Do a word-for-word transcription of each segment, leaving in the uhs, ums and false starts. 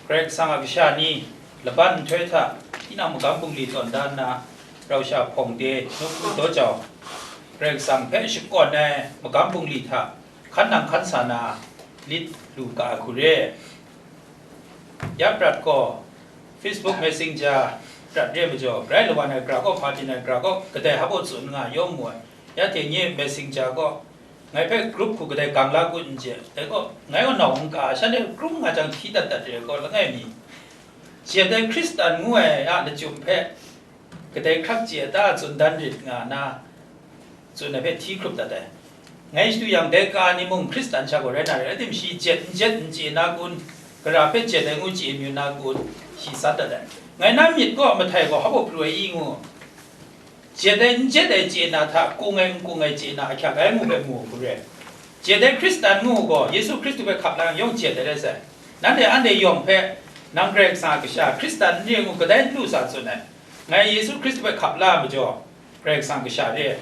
Karai Kasang a kasha ni laban nhtoi hta tinang magam bungli tawn da nna, rau sha hpawng de, nawku daw jau, Karai Kasang hpe shakawn ai magam bungli hta hkan nang hkan sa na lit lu ga ai hku re. Ya prat gaw Facebook Messenger prat re ai majaw, grai lawan ai gara gaw, hpa byin ai gara gaw, kadai hap gaw tsun nga yawng mu ai. Ya hte nye Messenger gaw, ngai hpe group hku kadai gang la kun n chye, dai gaw, ngai gaw nau n ka, shanhte hkrum nga jang hti dat dat re ai gaw, langai mi, Jet ai Hkristan ngu ai a lachyum hpe kadai hkrak chye ai ta tsun dan rit nga na, tsun ai hpe hti hkrup dat ai. Ngai shadu yang, dai ka ni mung Hkristan sha gaw rai na re, rai timung, shi jet n jet n chye na kun, gara hpe jet ai ngu chye mayu na kun, shi san dat ai. Ngai na myit gaw mahtai gaw hap u pru ai i ngu, jet ai n jet ai chye na hta, kung ai n kung ai chye na ahkyak ai ngu hpe mu hku re. Jet ai Hkristan ngu gaw, Yesu Hkristu hpe hkap lang yawng jet ai rai sai. Nanhte anhte yawng hpe, nang Karai Kasang a kasha, Hkristan n re ngu kadai n lu sa tsun ai. Ngai Yesu Hkristu hpe hkap la ai majaw, Karai Kasang a kasha re ai.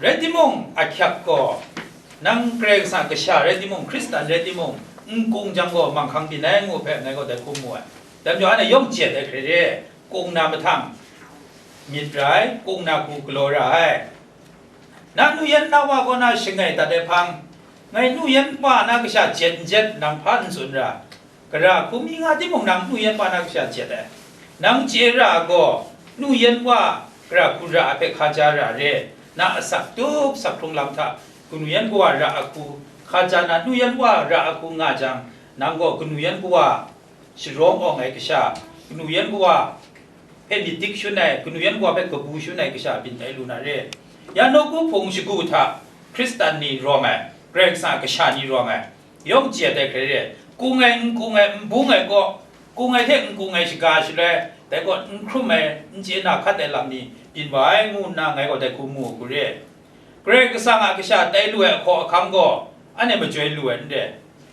Rai timung, ahkyak gaw, nang Karai Kasang a kasha rai timung, Hkristan rai timung, n kung jang gaw, manghkang byin ai ngu hpe ngai gaw dai hkum mu ai. Dai majaw, anhte yawng jet ai hkre re, kung na mahtang, myit ra ai, kung na hku galaw ra ai. Na nu yan na wa kaw na shangai dat ai hpang, ngai nu yan wa na kasha jet n jet nang hpa n tsun ra, gara hku mi nga timung, nang nu yan wa na kasha jet ai. Nang chye ra gaw, nu yan wa gara hku ra ai hpe hkaja ra re, na asak tup sak hkrung lam hta, kanu yan kawa ra ai hku hkaja na, nu yan wa ra ai hku nga jang, nang gaw kanu yan kawa sharawng awng ai kasha, kanu yan kawa hpe myit dik shun ai, kanu yan kawa hpe kabu shun ai kasha byin tai lu na re. Ya nawku hpung shagu hta Hkristan ni rawng ai, Karai Kasang a kasha ni rawng ai, yawng chye ai hkre re, kung ai, n kung ai, n bung ai kaw, kung ai hte n kung ai shaga shaloi, dai kaw n hkrum ai, n chye na hkat ai lam ni byin wa ai, ngu nna ngai gaw dai hku mu ai hku re. Karai Kasang a kasha tai lu ai ahkaw ahkang gaw, anhte majoi lu ai n re.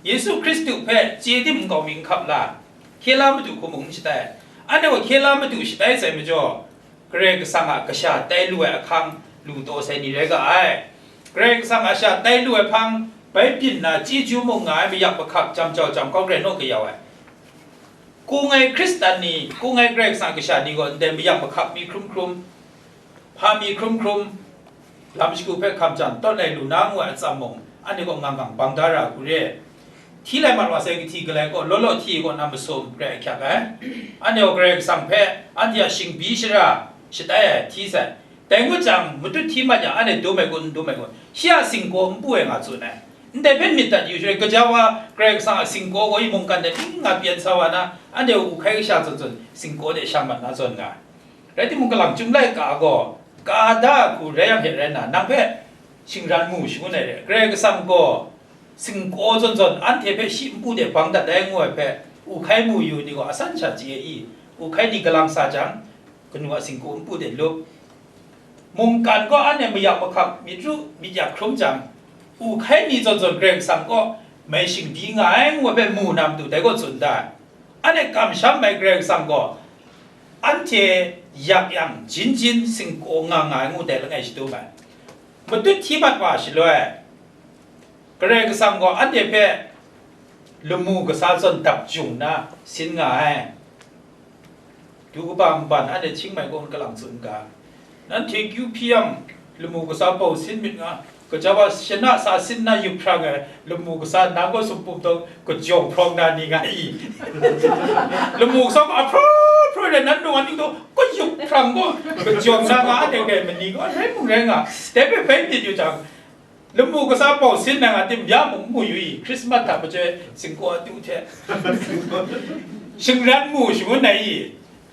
Yesu Hkristu hpe chye tim nkau mi n hkap la, hkye la madu hku mung n shatai. Anhte gaw hkye la madu shatai sai majaw, Karai Kasang a kasha tai lu ai ahkang lu taw sai ni rai ga ai. Karai Kasang a sha tai lu ai hpang, bai byin na chyeju mung nga ai mayak mahkak jam jau jam kau rai naw kayau ai. Kung ai Hkristan ni, kung ai Karai Kasang a kasha ni gaw ndai mayak mahkak mi hkrum hkrum, hpa mi hkrum hkrum, lam shagu hpe hkam jan tawn ai lu na ngu ai atsam mung, anhte gaw ngang ngang bang da ra ai hku re. Hti lai mat wa sai kahti galai gaw, law law hti ai kaw na masum rai ahkyak ai. Anhte gaw Karai Kasang hpe anhte a shingbi shara shatai ai hti sai. Dai ngut jang, matut hti mat yang, anhte dum ai kun, n dum ai kun, shi a singkaw npu e nga tsun ai. Ndai hpe myit dat yu shaloi, gaja wa Karai Kasang a singkaw gaw i mungkan de ning nga pyan sa wa na, anhte u hkai kasha zawn zawn, singkaw de shang mat na zawn nga ai. Rai timung, kalang Chyum laika gaw, ka da ai hku rai yang hte rai nna, nang hpe shingran mu shangun ai re. Karai Kasang gaw, singkaw zawn zawn, anhte hpe shi npu de bang dat ai ngu ai hpe, u hkai mu yu ni gaw, asan sha chye i, u hkai ni galang sa jang, kanu a singkaw npu de lup. Mungkan gaw anhte mayak mahkak myit ru myit yak hkrum jang, u hkai ni zawn zawn Karai Kasang kaw mai shingdi nga ai ngu ai hpe mu na matu dai gaw tsun da ai. Anhte kamsham ai Karai Kasang gaw anhte yak yang jin jin singkaw nga nga ai ngu dai langai shadum ai. Matut hti mat wa shaloi, Karai Kasang gaw anhte hpe lamu kasa zawn dap jung nna sin nga ai. Du kaba nban anhte hkying mai kaw n kalang tsun n ga. Nanhte kyu hpyi yang, lamu kasa bau sin myit nga, gaja wa shana sa sin na yup hprang ai lamu kasa nang kaw sumpum taw kajawng hprawng na ni nga i? Lamu kasa gaw ahpraw ahpraw ai nan nung aning taw kayup hprang gaw kajawng na nga, anhte kai mani gaw rai mung rai nga, dai hpe bai myit yu jang, lamu kasa bau sin na nga tim ya mung n mu yu i, Krismas hta pachyoi singkaw atu hte shingran mu shangun ai i,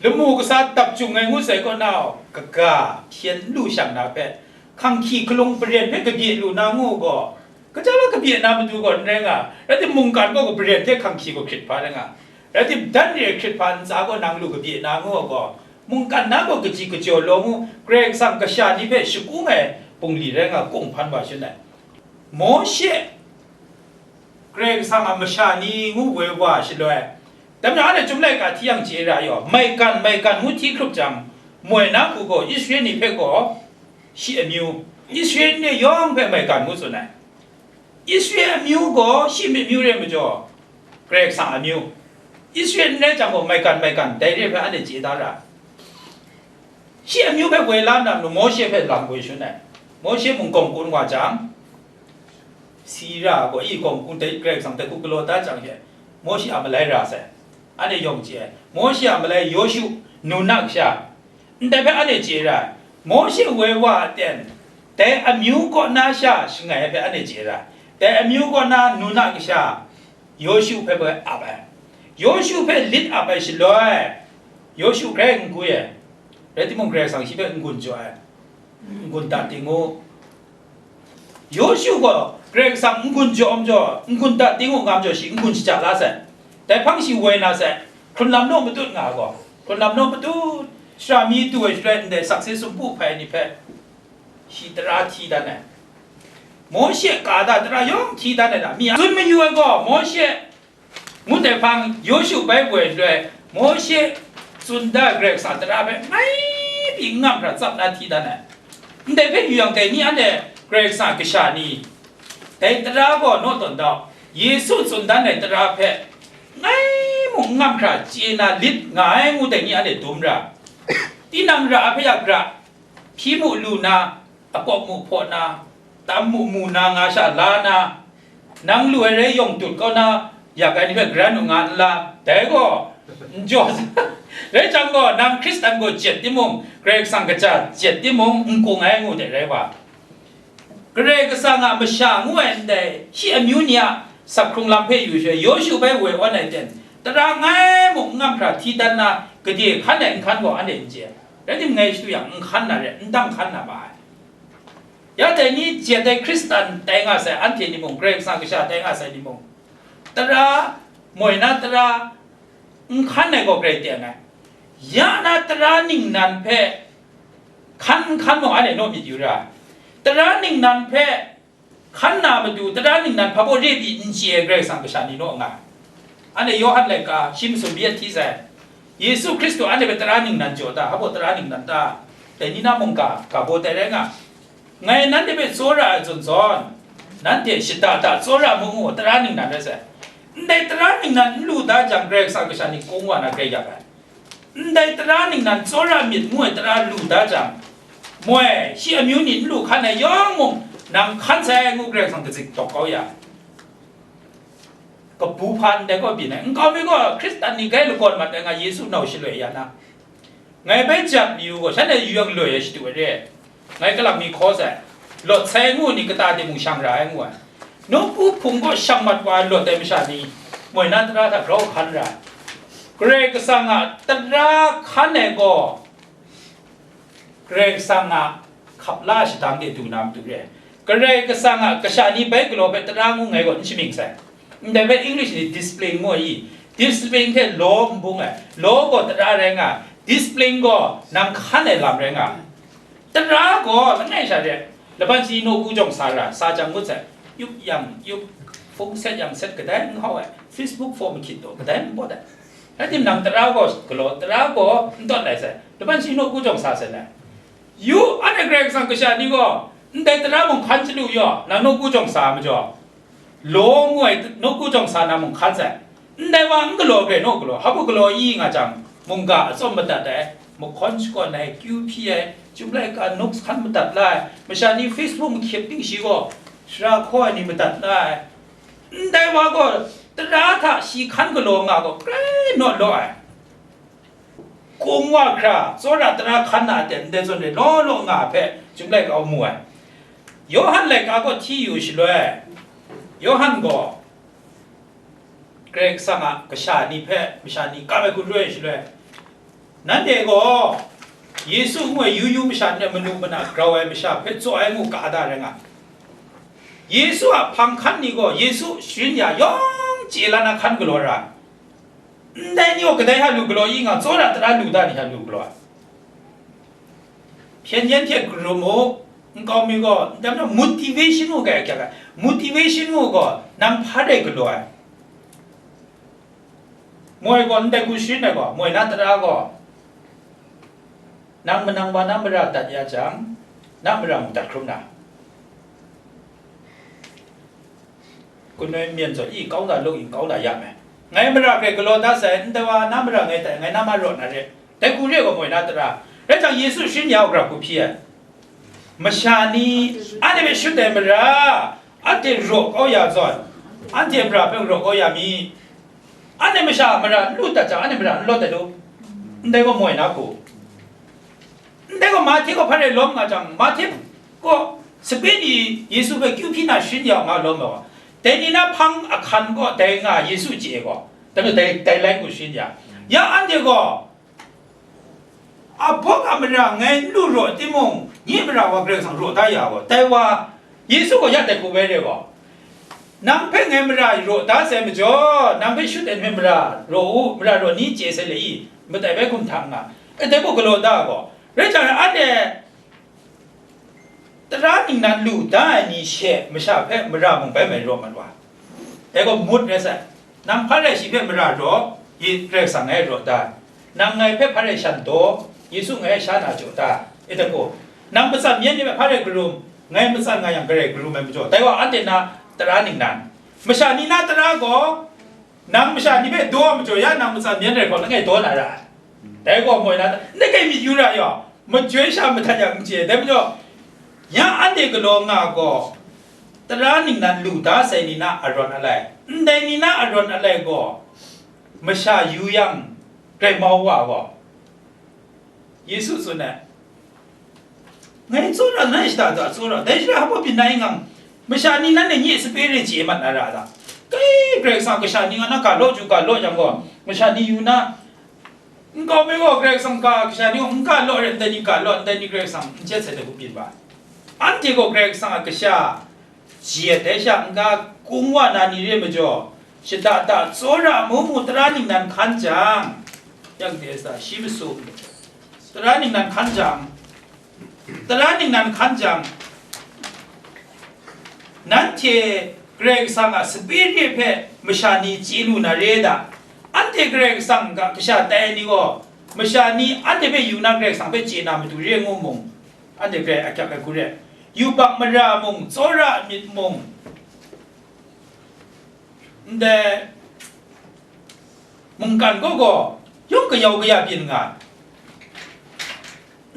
lamu kasa dap jung ai ngut sai kaw na, kaga hpyen n lu shang na hpe, hkanghki hkalung paren hpe kabye lu na ngu gaw, gaja wa kabye na matu gaw n rai nga, rai timung, mungkan gaw kabaren hte hkanghki gaw hkrit hpa rai nga, rai tim, dan re ai hkrit hpa ntsa gaw nang lu kabye na ngu gaw, mungkan na gaw kaji kajaw law ngu, Karai Kasang kasha ni hpe shakung ai bungli rai nga, kung hpan wa shangun ai. Mawshe, Karai Kasang a masha ni ngu woi wa shaloi, dai majaw, anhte Chyum laika hti yang chye ra yaw, maigan, maigan ngu hti hkrup jang, moi na hku gaw Israel ni hpe gaw shi amyu, Israel ni yawng hpe maigan ngu tsun ai. Israel amyu gaw shi myit myu re ai majaw, Karai Kasang amyu. Israel n rai jang gaw, maigan, maigan, dai re ai hpe anhte chye da ra. Shi amyu hpe woi la nna, Mawshe hpe lam woi shangun ai. Mawshe mung gawng kun wa jang, Sira gaw, i gawng kun dai, Karai Kasang dai hku galaw dat jang she, Mawshe a malai ra sai. Anhte yawng chye ai. Mawshe a malai, Yawshu, Nun a kasha, ndai hpe anhte chye ra ai. Mawshe woi wa a ten, dai amyu kaw na sha shangai ai hpe anhte chye ra ai. Dai amyu kaw na Nun a kasha, Yawshu hpe bai ap ai. Yawshu hpe lit ap ai shaloi, Yawshu grai n gwi ai, rai timung, Karai Kasang shi hpe n-gun jaw ai, n-gun dat ting u. Yawshu gaw Karai Kasang n-gun jaw majaw, n-gun dat ting u nga majaw, shi n-gun shaja la sai. Dai hpang shi woi na sai, hkrunlam naw matut nga ai gaw, hkrunlam naw matut, sara mi du ai shaloi ndai sakse sumpu hpai ni hpe, shi tara hti dan ai. Mawshe ka da tara yawng hti dan ai da, mi a tsun mayu ai gaw, Mawshe ngut ai hpang, Yawshu bai woi shaloi, Mawshe tsun da ai Karai Kasang tara hpe ngai pyi n ngam hkra tsap na hti dan ai. Ndai hpe yu yang, dai ni anhte Karai Kasang a kasha ni, dai tara gaw naw tawn dau, Yesu tsun dan ai tara hpe ngai mung n ngam hkra chye na lit nga ai ngu, dai ni anhte dum ra. Tinang ra a hpe ya gra, hpyi mu lu na, akawp mu hpaw na, tam mu mu na nga sha la na, nang lu ai rai yawng tut kau na, yak ai ni hpe garan u nga n la, dai gaw n jaw sa. Rai jang gaw, nang Hkristan gaw jet timung, Karai Kasang kaja jet timung, n kung ai ngu de rai wa. Karai Kasang a masha ngu ai ndai, shi amyu ni a sak hkrung lam hpe yu shaloi, Yawshu bai woi awn ai ten, tara ngai mung n ngam hkra hti dan na, gade hkan ai nhkan gaw anhte n chye ai. Rai timung, ngai shadu yang, n hkan na re, n dang hkan na ma ai. Ya dai ni jet ai Hkristan tai nga sai, anhte ni mung, Karai Kasang kasha tai nga sai ni mung, tara, moi na tara, n hkan ai gaw grai teng ai. Ya na tara ningnan hpe hkan n hkan mung, anhte naw myit yu ra. Tara ningnan hpe hkan na matu, tara ningnan hpa baw re pyi n chye ai Karai Kasang kasha ni naw nga. Anhte Yawhan laika shi masum byin hti sai. Yesu Hkristu anhte hpe tara ningnan jaw ta, hpa baw tara ningnan ta? Dai ni na mungga, ga baw tai rai nga. Ngai nanhte hpe tsawra ai zawn zawn, nanhte shada da tsawra mu ngu, tara ningnan rai sai. Ndai tara ningnan n lu da jang, Karai Kasang kasha ni kung wa na grai yak ai. Ndai tara ningnan tsawra myit ngu ai tara lu da jang, moi, shi amyu ni n lu hkan ai yawng mung, nang hkan sai ngu, Karai Kasang kazik dawk kau ya. Kabu hpa ndai gaw byin ai. Nkau mi gaw, Hkristan ni grai lagawn mat ai nga, Yesu nau shaloi ya na. Ngai bai jat mayu gaw, shanhte yu yang loi ai shadu ai re. Ngai kalang mi hkaw sai. Lawt sai ngu ni kata de mung shang ra ai ngu ai. Nawku hpung gaw shang mat wa ai lawt ai masha ni, moi na tara hta grau hkan ra ai. Karai Kasang a tara hkan ai gaw, Karai Kasang a hkap la shadang de du na matu re. Karai Kasang a kasha ni bai galaw hpe tara ngu ngai gaw n shamying sai. Ndai hpe English ni discipline ngu ai i, discipline hte law n bung ai. Law gaw tara rai nga, discipline gaw nang hkan ai lam rai nga. Tara gaw langai sha re, laban shi nawku jawng sa ra, sa jang ngut sai, yup yang yup, phone set yang set, kadai n hau ai, Facebook for mahkyit taw, kadai n bawt ai. Rai timung, nang tara gaw galaw, tara gaw n tawn ai sai, laban shi nawku jawng sa sai ai. Yu, anhte Karai Kasang kasha ni gaw, ndai tara mung hkan chyalu yaw, nang nawku jawng sa majaw, law ngu ai nawku jawng sa na mung hkan sai. Ndai wa n galaw hpe naw galaw, hpa galaw i nga jang, mungga atsawm madat ai, mahkawn shakawn ai, kyu hpyi ai, chyum laika nuk hkan madat la ai, masha ni Facebook mahkyit ting shi gaw, sara hkaw ai ni madat la ai. Ndai wa gaw, tara hta shi hkan galaw nga gaw, grai naw law ai. Kung wa hkra, tsawra tara hkan na a ten ndai zawn re law law nga hpe, chyum laika mu ai. Yawhan laika gaw hti yu shaloi, Yawhan gaw Karai Kasang a kasha ni hpe masha ni kap ai hku roi shaloi, nanhte gaw Yesu ngu ai yu yu masha ni a manu mana grau ai masha hpe tsaw ai ngu ka da rai nga. Yesu a hpang hkan ni gaw Yesu sharin ya yawng chye la na hkan galaw ra. Ndai ni gaw kadai hta lu galaw i nga, tsawra tara lu da ni hta lu galaw ai. Hpyen yen hte karum u, nkau mi gaw, ndai majaw motivation ngu ga ai hkyak ai. Motivation ngu gaw, nang hpa rai galaw ai. Moi gaw ndai hku sharin ai gaw, moi na tara gaw, nang manang wa na mara dat ya jang, na mara mung dat hkrum na. Kunoi myen zawn i kau da, lung i kau da ya me. Ngai mara hkrai galaw da sai, ndai wa na mara ngai tai, ngai na ma raw na re. Dai hku re gaw moi na tara. Rai jang, Yesu sharin ya u gara hku hpyi ai. Masha ni, anhte hpe shut ai mara, anhte raw kau ya zawn, anhte mara hpe raw kau ya mi. Anhte masha mara n lu dat jang, anhte mara n lawt ai lu. Ndai gaw moi na hku. Ndai gaw Mahte gaw hpa rai lawm nga jang, Mahte gaw sape ni Yesu hpe kyu hpyi na sharin ya nga lawm ai gaw, dai ni na hpang ahkan gaw dai nga Yesu chye gaw, dai, dai, dai lai ngu sharin ya. Ya anhte gaw, Abawk a mara ngai n lu raw timung, nye mara wa Karai Kasang raw da ya gaw, dai wa Yesu gaw ya dai hku bai re gaw, nang hpe ngai mara raw da sai majaw, nang hpe shut ai hpe mara raw u, mara raw ni chye sai le i, matai bai hkum hta nga, e dai gaw galaw da gaw, rai jang, anhte tara ningnan lu da ai ni she masha hpe mara mung bai mai raw mat wa. Dai gaw mut rai sai. Nang hpa rai shi hpe mara raw, Karai Kasang ngai raw da. Nang ngai hpe hpa rai shan daw, Yesu ngai sha na jaw da. E dai gaw, nang matsan myen ni hpe hpa rai karum, ngai matsan nga yang, Karai karum ai majaw, dai gaw anhte na tara ningnan. Masha ni na tara gaw, nang masha ni hpe daw ai majaw, ya nang matsan myen rai hkawt langai daw na ra ai. Dai gaw moi na, ndai kai myit yu ra yaw, majoi sha mahtan yang n chye. Dai majaw, ya anhte galaw nga gaw, tara ningnan lu da sai ni na arawn alai, ndai ni na arawn alai gaw, masha yu yang, grai mau wa gaw, Yesu tsun ai, ngai tsawra, nai shada da tsawra, dai shara hpa byin na i ngang, masha ni nanhte nye sape re chye mat na ra ta? Kai Karai Kasang kasha ni nga na ga law ju ga law yang gaw, masha ni yu na, nkau mi gaw Karai Kasang ga kasha ni gaw n ga law re, ndai ni ga law, ndai ni Karai Kasang n jet sai dai hku byin ba. Anhte gaw Karai Kasang a kasha, Jiyet ai sha n-ga kung wa na ni re majaw, shada da tsawra mu mu tara ningnan hkan jang, yang de sa shi masum, tara ningnan hkan jang, tara ningnan hkan jang, nanhte Karai Kasang a sape re hpe masha ni chye lu na re da? Anhte Karai Kasang a kasha tai ai ni gaw, masha ni anhte hpe yu na Karai Kasang hpe chye na matu re ngu mung, anhte hpe ahkyak ai hku re, yubak mara mung, tsawra myit mung, ndai mungkan gaw gaw, yawng kayau kaya byin nga ai.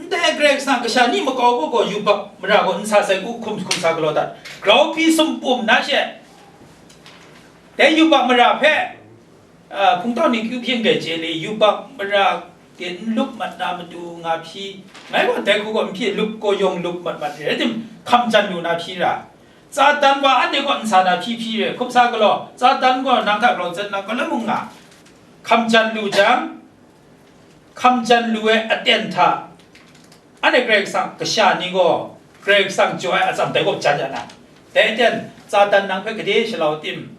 Ndai Karai Kasang kasha ni makau gaw gaw, yubak mara gaw n sa sai, u hkum hkum sa galaw dat, grau hpyi sumpum na she, dai yubak mara hpe, a, hpungtau ni kyu hpyi n gai chye le, yubak mara de n lup mat na matu nga hpyi, ngai gaw dai hku gaw n hpyi, lup gaw yawng lup mat mat re, rai tim, hkam jan lu na hpyi ra, Satan wa anhte gaw n sa na hpyi hpyi re, hkum sa galaw, Satan gaw nang hta grau zat na, galaw mung nga, hkam jan lu jang, hkam jan lu ai aten hta, anhte Karai Kasang kasha ni gaw Karai Kasang jaw ai atsam dai gaw jan ya na. Dai aten, Satan nang hpe gade shalau tim,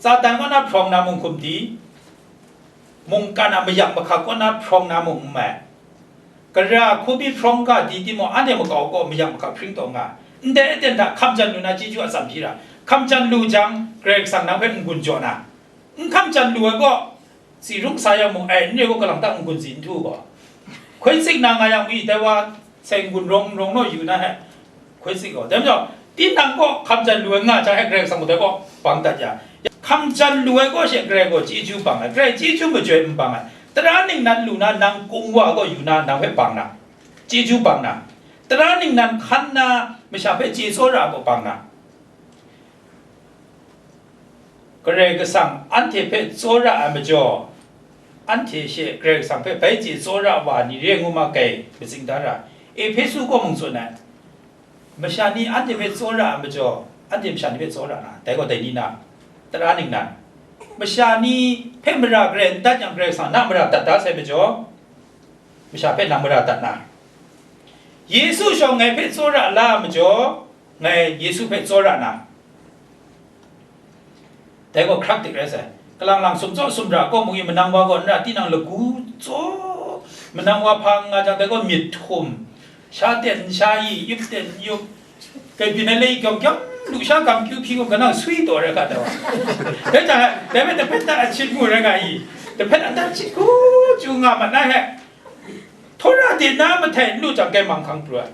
Satan kaw na hprawng na mung hkum di, mungkan a mayak mahkak kaw na hprawng na mung n mai, gara hku bi hprawng ga di timung, anhte makau gaw mayak mahkak hpring taw nga, ndai aten hta hkam jan lu na chyeju atsam hpyi ra, hkam jan lu jang, Karai Kasang nang hpe n-gun jaw na, n hkam jan lu ai gaw, tsi rung sa yang mung, ai, n re gaw, kalang ta n-gun si n htu gaw, hkoi tsik na nga yang mi, dai wa sai n-gun rawng n rawng naw yu na he, hkoi tsik gaw. Dai majaw, tinang gaw hkam jan lu ai nga jang, he Karai Kasang gaw dai gaw bang dat ya. Hkam jan lu ai gaw she Karai gaw chyeju bang ai, Karai chyeju majoi n bang ai. Tara ningnan lu na nang kung wa gaw yu na, nang hpe bang na, chyeju bang na, tara ningnan hkan na masha hpe chye tsawra gaw bang na. Karai Kasang anhte hpe tsawra ai majaw, anhte she Karai Kasang hpe bai chye tsawra wa ni re ngu ma kai, matsing da ra. Ehpesu kaw mung tsun ai, masha ni anhte hpe tsawra ai majaw, anhte masha ni hpe tsawra na, dai gaw dai ni na, tara ningnan, masha ni hpe mara garai n dat yang, Karai Kasang na mara dat da sai majaw, masha hpe nang mara dat na, Yesu shawng ngai hpe tsawra la ai majaw, ngai Yesu hpe tsawra na, dai gaw hkrak dik rai sai. Kalang lang sumtsaw sumra kaw mung i, manang wa gaw n ra, tinang lagu tsaw, manang wa hpa n nga jang, dai gaw myit htum, sha ten n sha i, yup ten n yup, kai byin ai lei kyawm kyawm, lusha gam kyu hpyi gaw, kanang sui taw rai ga dai wa. Dai hta, dai hpe dahpet na achit mu rai nga i, dahpet adat chyeju nga mat na he, Htawra de na mahtai n lu jang, kai manghkang pru ai.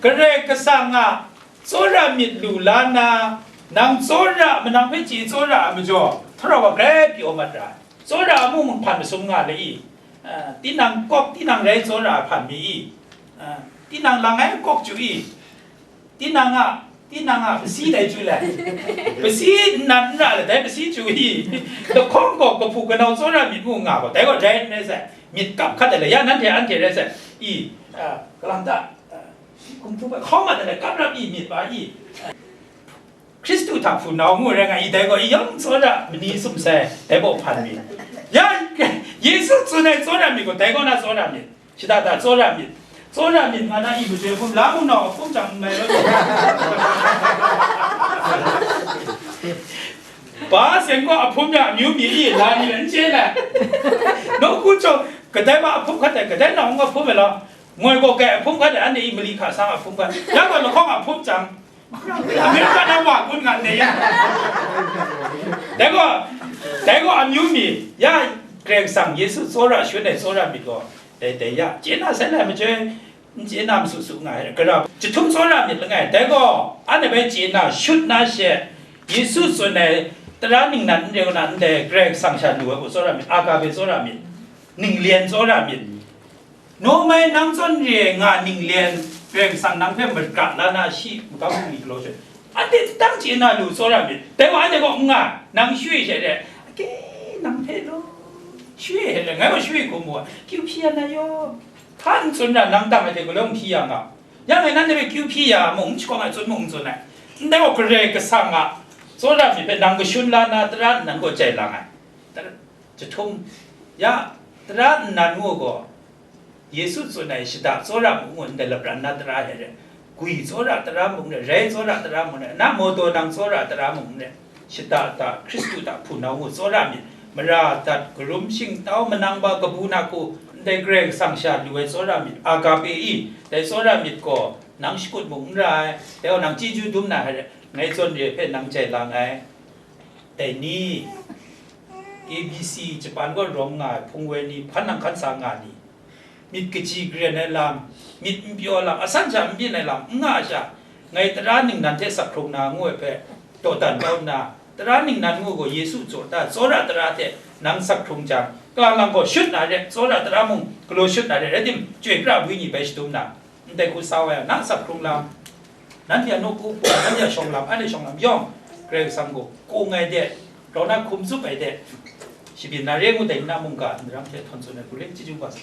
Karai Kasang a tsawra myit lu la na, nang tsawra, manang hpe chye tsawra ai majaw, Tsawra wa grai pyaw mat ra, tsawra a mung hpan masum nga le i, ah, tinang kawk, tinang rai tsawra hpan mi i, ah, tinang lang ai kawk chyu i, tinang a, tinang a pasi dai chyu le, pasi nnan n ra le, dai pasi chyu i, lahkawng gaw kahpu kanau tsawra myit mu nga gaw, dai gaw dai n rai sai, myit kap hkat ai le, ya nanhte anhte rai sai, i, ah, kalang ta, ah, hkum htu hpa hkau mat ai le, kap rap i, myit pa i. Hkristu hta hpunau ngu rai nga i, dai gaw i yawng tsawra mani sum sai, dai baw hpan mi. Ya, Yesu tsun ai tsawra myit gaw, dai kaw na tsawra myit, shada da tsawra myit, tsawra myit nga na i majoi hkum, la mu nau a hkum chyang n mai rawt ai. Ba seng gaw a hpum ya amyu mi i, la ni n chye na. Nawku chyawm, kadai wa a hpum hkat ai, kadai nawng a hpum ai law, ngoi gaw kai a hpum hkat ai, anhte i mali hka sa a hpum hkat, ya gaw lahkawng a hpum chyang, Amerika na wa kun nga ndai ya. Dai gaw, dai gaw amyu mi, ya Karai Kasang Yesu tsawra shun ai tsawra myit gaw, dai, dai ya, chye na sai na ai majoi, n chye na masu su nga ai, gara jahtum tsawra myit langai. Dai gaw, anhte bai chye na, shut na she, Yesu tsun ai, tara ningnan n reu na ndai, Karai Kasang sha lu ai gaw tsawra myit, agape tsawra myit, ninglyen tsawra myit. Nawmai nang zawn re ai nga ninglyen, Karai Kasang nang hpe mara la na shi magam bungli galaw she, anhte n tang chye na lu tsawra myit. Dai wa anhte gaw n nga, nang shwe she re, ake, nang hpe law, shwe she re, ngai gaw shwe hkum mu ai, kyu hpyi ya na yaw, hpa n tsun ra, nang tam ai hte galaw n hpyi ya nga, yang e nanhte hpe kyu hpyi ya mung, n shakawng ai tsun mung n tsun ai. Ndai gaw Karai Kasang a tsawra myit hpe nang kashun la na, tara nnan gaw jai lang ai. Tara, jahtum, ya, tara nnan ngu gaw, Yesu tsun ai shada tsawra mung n rai, lapran na tara hte rai, gwi tsawra tara mung n rai, rai tsawra tara mung n rai, na mawdaw nang tsawra tara mung n rai, shada hta, Hkristu hta hpunau ngu tsawra myit, mara dat, karum shingtau, manang ba, kabu na hku, ndai Karai Kasang sha lu ai tsawra myit, agape i, dai tsawra myit gaw, nang shakut mung n rai, dai gaw nang chyeju dum na hte rai, ngai zawn re hpe nang jai lang ai. Dai ni, K B C Japan kaw rawng nga ai hpung woi ni, hpan nang hkan sa nga ni, myit kaji karen ai lam, myit n pyaw lam, asan sha n byin ai lam n nga sha, ngai tara ningnan hte sak hkrung na ngu ai hpe dawdan kau nna, tara ningnan ngu gaw Yesu jaw da, tsawra tara hte nang sak hkrung jang, kalang lang gaw shut na re, tsawra tara mung galaw shut na re, rai tim, chyoi pra bwi ni bai shadum na, ndai hku sa wa yang, nang sak hkrung lam, nanhte a nawku hpung, nanhte a shawng lam, anhte shawng lam yawng, Karai Kasang gaw kung ai de, grau na hkum tsup ai de, shabyin na re ngu dai na mungga nram hte htawn tsun ai hku le, chyeju kaba sa.